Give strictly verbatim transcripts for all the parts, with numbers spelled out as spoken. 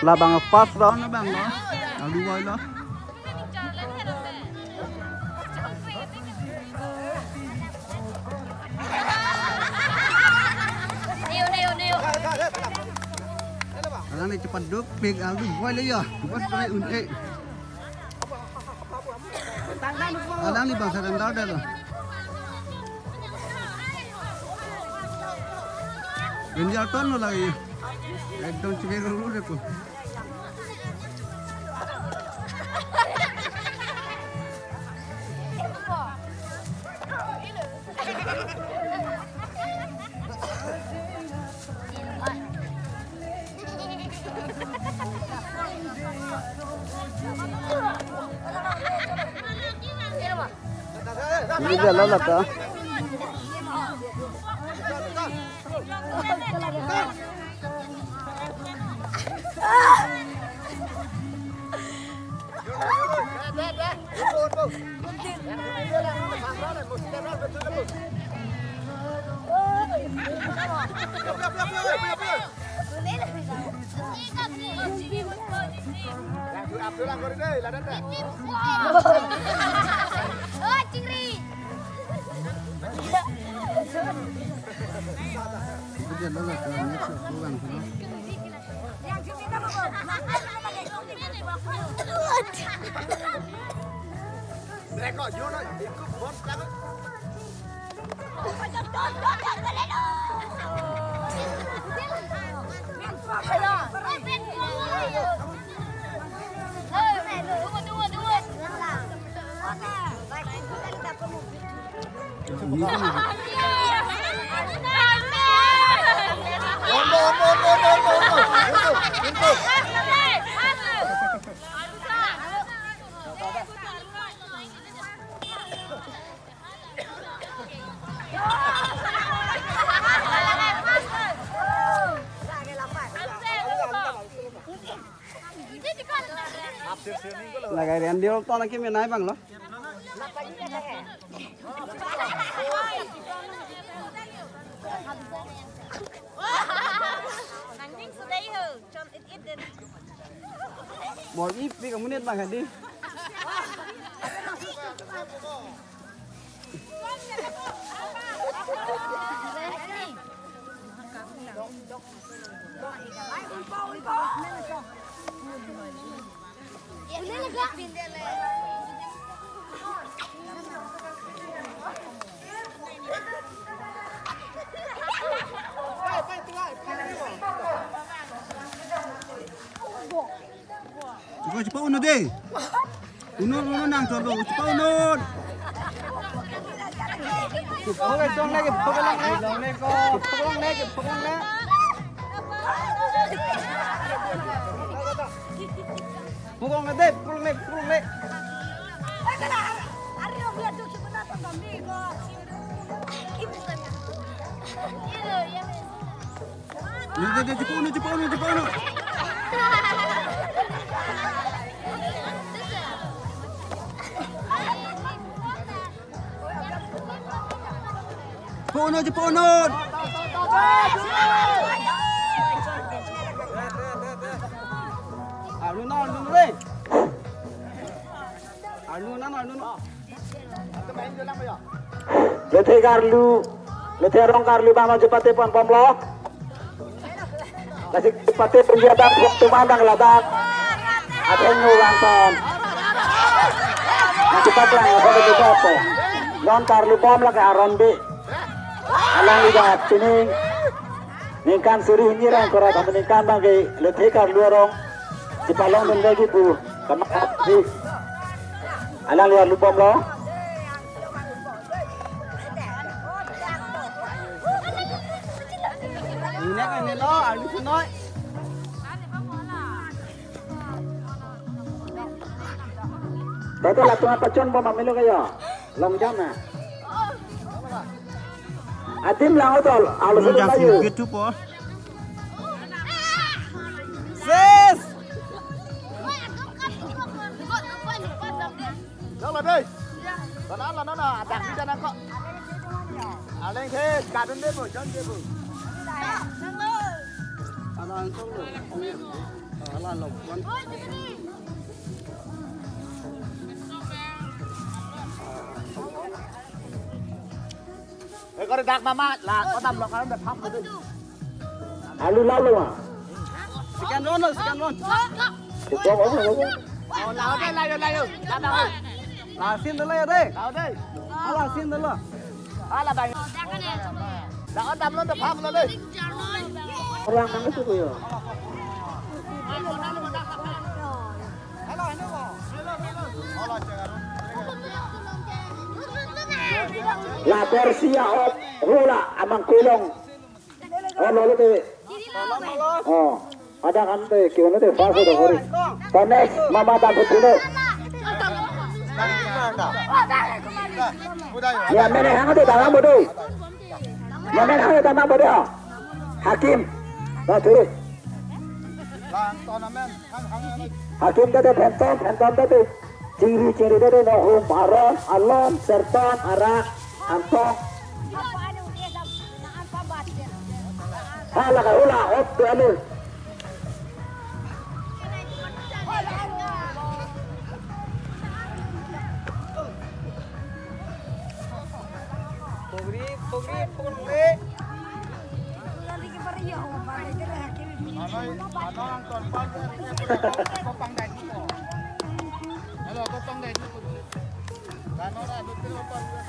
Labang first round abang lo. Aldu voi lo. Alang ni cepat duk, pik aldu voi lo ya. Bos pai un eh. Alang ni bangsa dan dar dah lo. Rinjarton lo lagi. Ekdom chibir ruru deh ko. Ini dia lalat ah. Lagai rian dia ton aki menai bang lo. Bor ip pi kamunit bang hadi. Cepat, cepat unut deh. Unut, unut nang cholo, cepat unut. Pukul dong lagi, pukul dong lagi. Pukul dong lagi, pukul dong lagi. Pukul dong lagi, pukul dong lagi, pukul dong lagi. Deh, deh, deh, cepat unut, cepat unut, cepat unut. Cepat unut, cepat unut. Arnu na, arnu na, re. Arnu na, arnu na. Lethe karlu, lethe arong karlu bang lo chepate pon pom lo. Lasi chepate penjabat waktu mandang ladak. Ateng nu bang ton. Lasi chepate lang, apa betul apa? Non karlu pom la ke aron be. Alanglitum pini ningkan suri hini rang kora, tapi ningkan bang ke lethe karlu arong chepalong dun lagi pu. Kama di. Alanglitum arlu pom lo. Ini kan ini lo, arlu sunoi. Tadi latung apa chon bom amilo kaya? Long jump na. Adim lang otol, alu long jump layu. Sis! Jalo deh. Sana la nona, adak di sana kok. Aleng ke, kadun deh bu, jon deh bu. Ada langsung lo. Ekor dak mama la kodam lo kan dak phap lo. Alu lalo ma. Second round lo, second round. Kupok apa apa. Oh, lao dei, lao, lao. Dak, dak. Lasin dolo ya dei. Lao dei. Ala sin dolo. Ala dai. Dak odam lo dak phap lo dei. Orang nang itu ya. La Persia of Hula amang kulong. Oh, lo lo te. Oh, ada kan te, kyo no te, fast to kori. To next, mama ta putino. Ya, mene hang te, tama bodo. Ya, mene hang te, tama bodo. Hakim. Ba, turu. Hakim tete phantom, phantom tete. Chingri, chingri tete no hum, aron, alon, serton, arak, angtong. Hala ka hula, hop, tu anu. Pogri, pogri, pogri.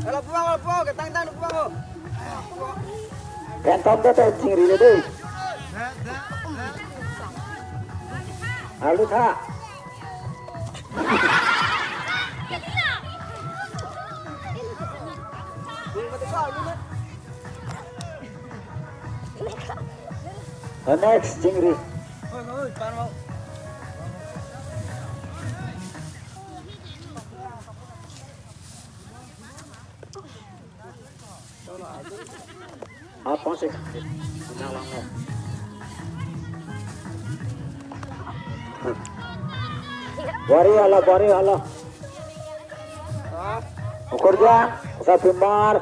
Halo, puang, halo, puang, ketang tang puang, oh. Phantom tete chingri le dei. Alu tha. The next chingri. Apa sih? Bari hala, bari hala. Ukur ja, sa pimbar.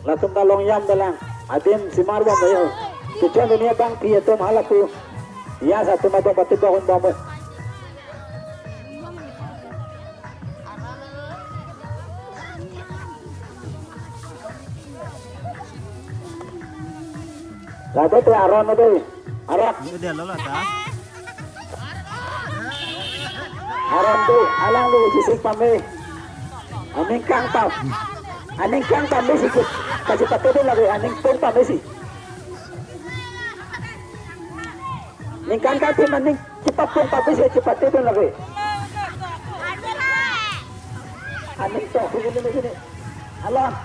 Latum ta long yam dalang. Adim simar bom bayo. Kichon dunia bang pi atum hala pu. Ya sa tum atum pati bahun bom. Lado te aron ade. Arak. Ini dia lo lah ta. Aron tu, alang tu, sisik pame. Aning kang pam. Aning kang pame si. Kasi pati dun lagi, aning pun pame si. Ningkan kati maning cepat pun pame si, cepat dun lagi. Aning to, sini, sini, sini. Alam.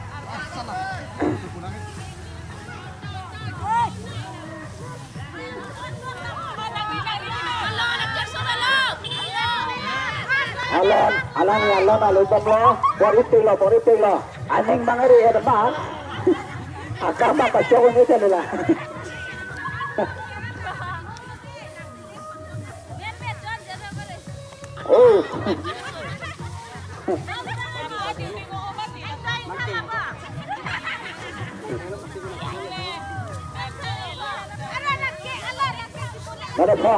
Alam, alam ya alam, alam bang lo, bor ipik lo, bor ipik lo. Aning mangari ya teman. Akam apa cowok ini kan lah. Oh. Mana pha?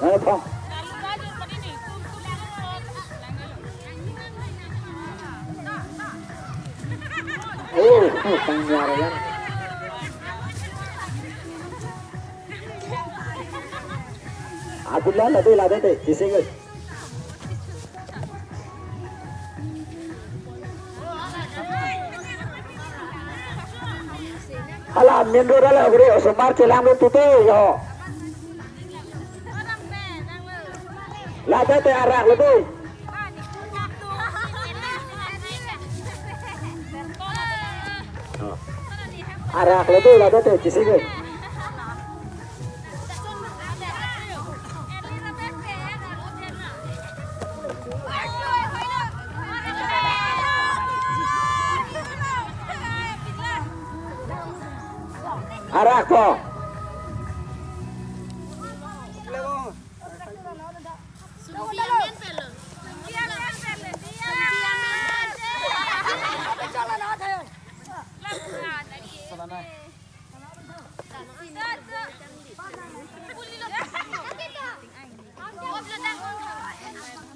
Mana pha? Oh, pangnyar ya. Adulan lade lade te, kising. Hala, main road hala, gure, osomar chelang lo tute, yo. Lade te arak lade. Arak lade, lade te, kising. Arak ko.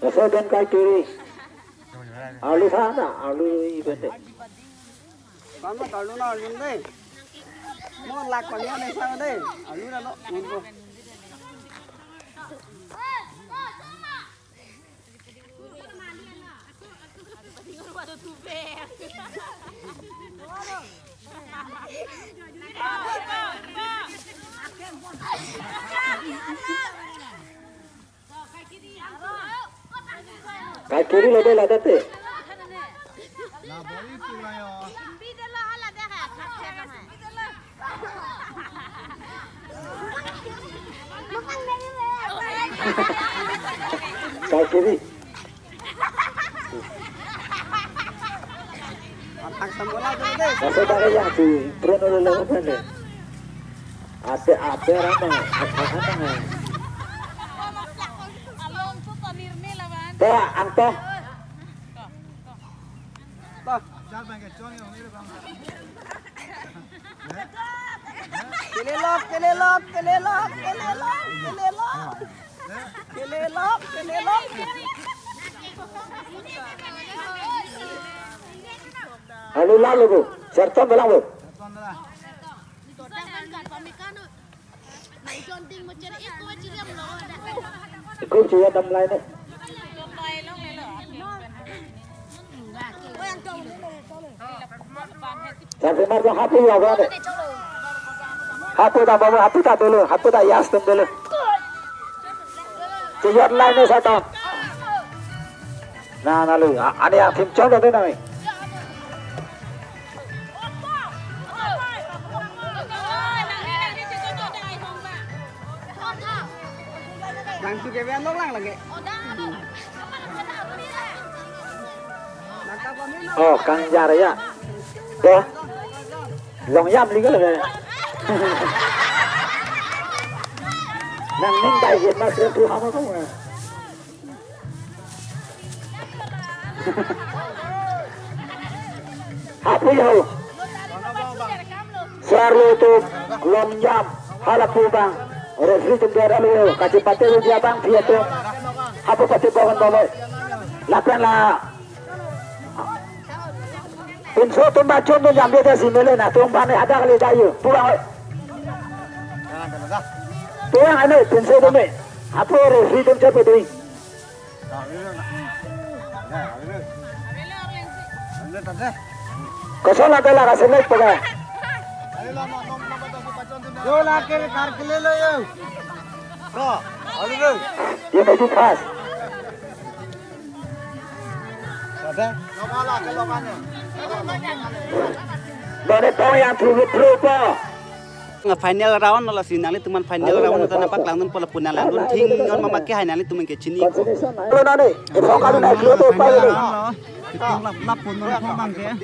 Laso pen kai kiri. Arlu sana, arlu iben de. Kamu arlu na arlu de. Mo lak pangya ne sa de. Arlu na lo. Kai kiri lade lade te. Kai kiri. Atak semua lah tu deh. Masa tak ada yang tu, drone ada lewat sana. Ada, ada ramai, ada ramai. Toh, angtoh. Toh. Kelelok, kelelok, kelelok, kelelok, kelelok. Kelelok, kelelok. Anu lalu bu, serton belang bu. Ikut juga tam lain deh. Sampai mar hapu ya bro deh. Hapu ta bawa, hapu ta dulu, hapu ta yas tum dulu. Sejak lain deh satu. Nah, nah lu, a- ada yang tim cong deh nami. Langsu ke ben dong lang lagi. Oh, kang jar ya. Deh. Long yam lagi lagi. Nang ning dai jen mas tu hama kamu. Hapu ya ho. Sarlo tu long yam hala pu bang. Referee tum dia lo. Kachi pate dia bang dia tu. Hapu pate bawan bawa. Lapen la. Pinso tum bachon tu jam dia si mele na tum bane hadak le dayo. Pu bang. Pu bang ane pinso tum me. Hapu referee tum cepe ding. Kosong ada lah kasih naik pakai. Yo lagi kar kelele yo. Ko, alu deh. Dia maju pas. Ada. Mana tahu yang through through po. Nga final round lo si nanglitum an final round ta nangpaklang dun po lapu nanglangdun thing non mama ke hai nanglitum ke chini ko. Lo nani, e phone kalu na klo to pa lo. Kitung lap lap pun non phone bang ke.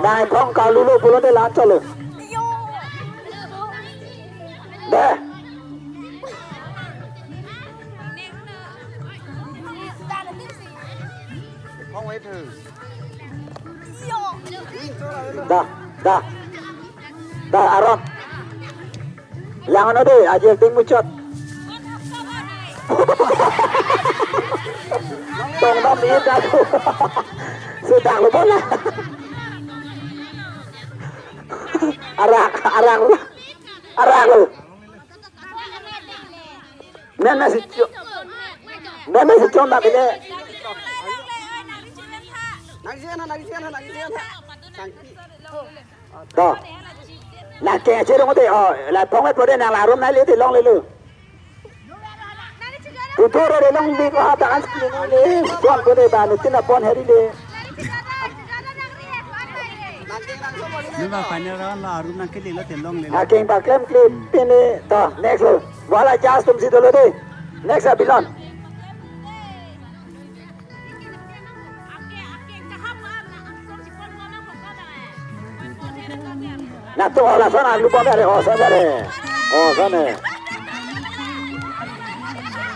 Na e phone kalu lo pulo de lan cholo. Deh. Dah, dah. Dah, aron. Yang ano deh, aji acting muchot. Tong bam di dah. Sudah lu bola. Arak, arak lu. Arak lu. Nana si cho. Nana si cho na bile. Nang si na, nang si na, nang si na. Tangki. To. Lake ache rong te, oh, la phong e pore nang la room na le te longle lo. Tu thoro re longle ko ha ta ans kli ni le. Tuan ko de ba ni tin apon heri le. Ni ba final round la room nang ke le lo te longle lo. Aking ba klem kli pini. To, next lo. Wala jas tum si dolo de. Next abilon. Na to ola sana lupa bere, oh sana bere. Oh sana.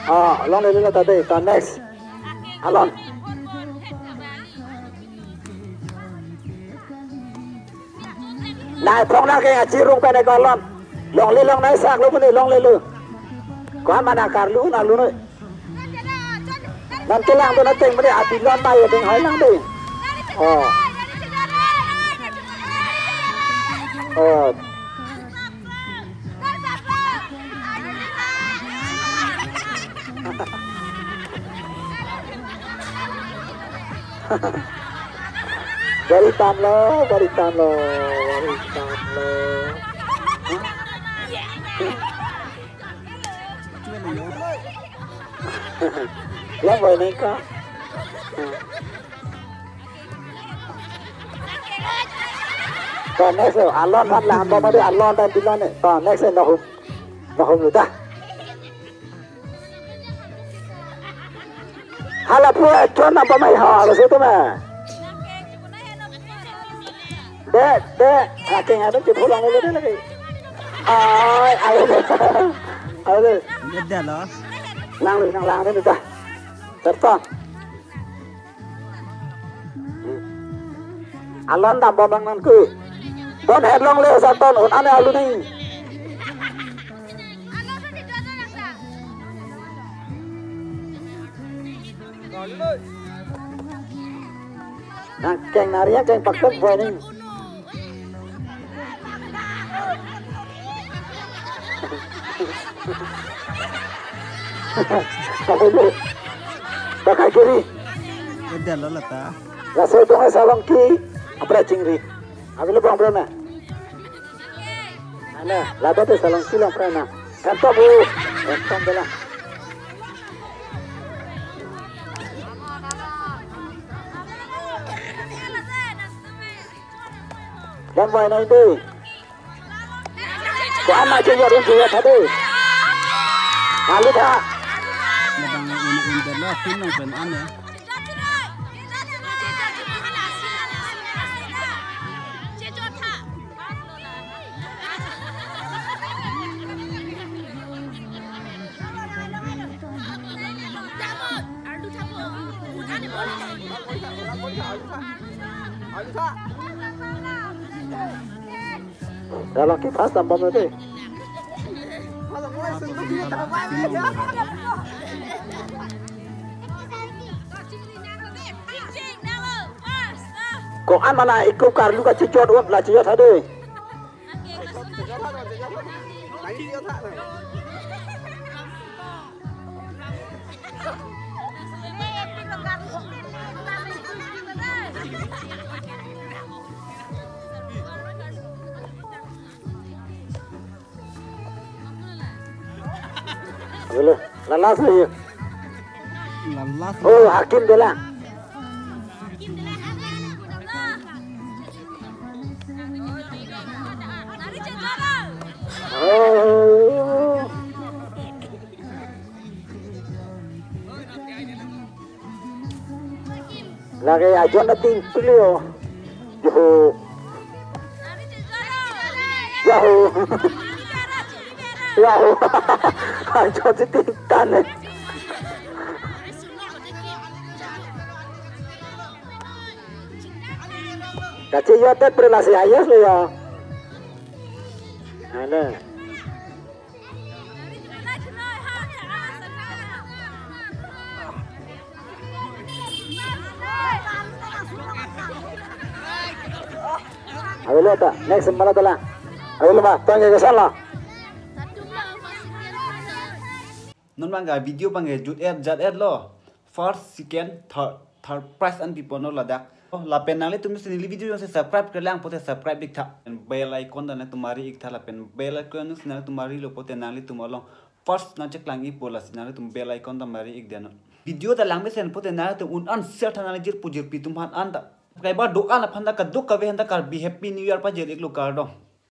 Oh, longle lo ta de, ta next. Alon. Nai phong nang ke achi rung pen ek alon. Longle longnai sak lo puni longle lo. Ko-an mana karlu na lu noi. Non kelang do na teng mene abilon mai ding hai lang ding. Oh. Oh. Baritan lo, baritan lo, baritan lo. Yang boy nengka. To next lo, alon kan lang bom ade alon dan bilan ne. To next lo, nohum. Nohum lo dah. Hala pu ekjon nang pamai ha, lo situ ma. De, de, aking ada di pulang lo de lagi. Ai, ai, ai, ai. Beda lo. Nang lo, nang lang lo dah. Terpon. Alon dam bom lang nang kui. Don headlong le sa ton un ane alu ni. Nang keng nari ya keng paktok boy ni. Apa itu? Pakai kiri. Beda lo lata. Laso dong salong ki apra chingri. Abi lo bang brana. Ana, lada te salong ki lang prana. Kanto bu. Kanto bela. Dan wai nai dei. Ko-an ma chejor un chejor tha dei. Lalu tha. Labang un un ben lo, pin nang pen an ya. Dalam kipas tambah nanti. Ko-an mana ikut karlu kachijot un la chijot tha dei. Boleh, lalas lagi. Lalas. Oh, hakim bela. Oh. Lagi ajon na ting tulio. Yo. Yo. Yo. Ajon si ting tan eh. Kachi yo tet pre lasi ayos lo yo. Ana. Avelo ta, next mala tala. Avelo ma, tangke ke sala. Non bang ke video bang ke jut et jat et lo. First, second, third, third prize an piponlo ladak. Oh, lapen nanglitum si neli video jongsi subscribe kelang pote subscribe iktha. Bell icon ta nangtum mari iktha lapen bell icon jongsi nangtum mari lo pote nanglitum along first nangcheklang ipo lasi nanglitum bell icon ta mari ik deno. Video ta langmesen pote nanglitum un an share tha nangli jirpo jirpi atum aphan an ta. Subscriber do-an aphan ta kadokave aphan ta Karbi Happy New Year pajir iklo kardom.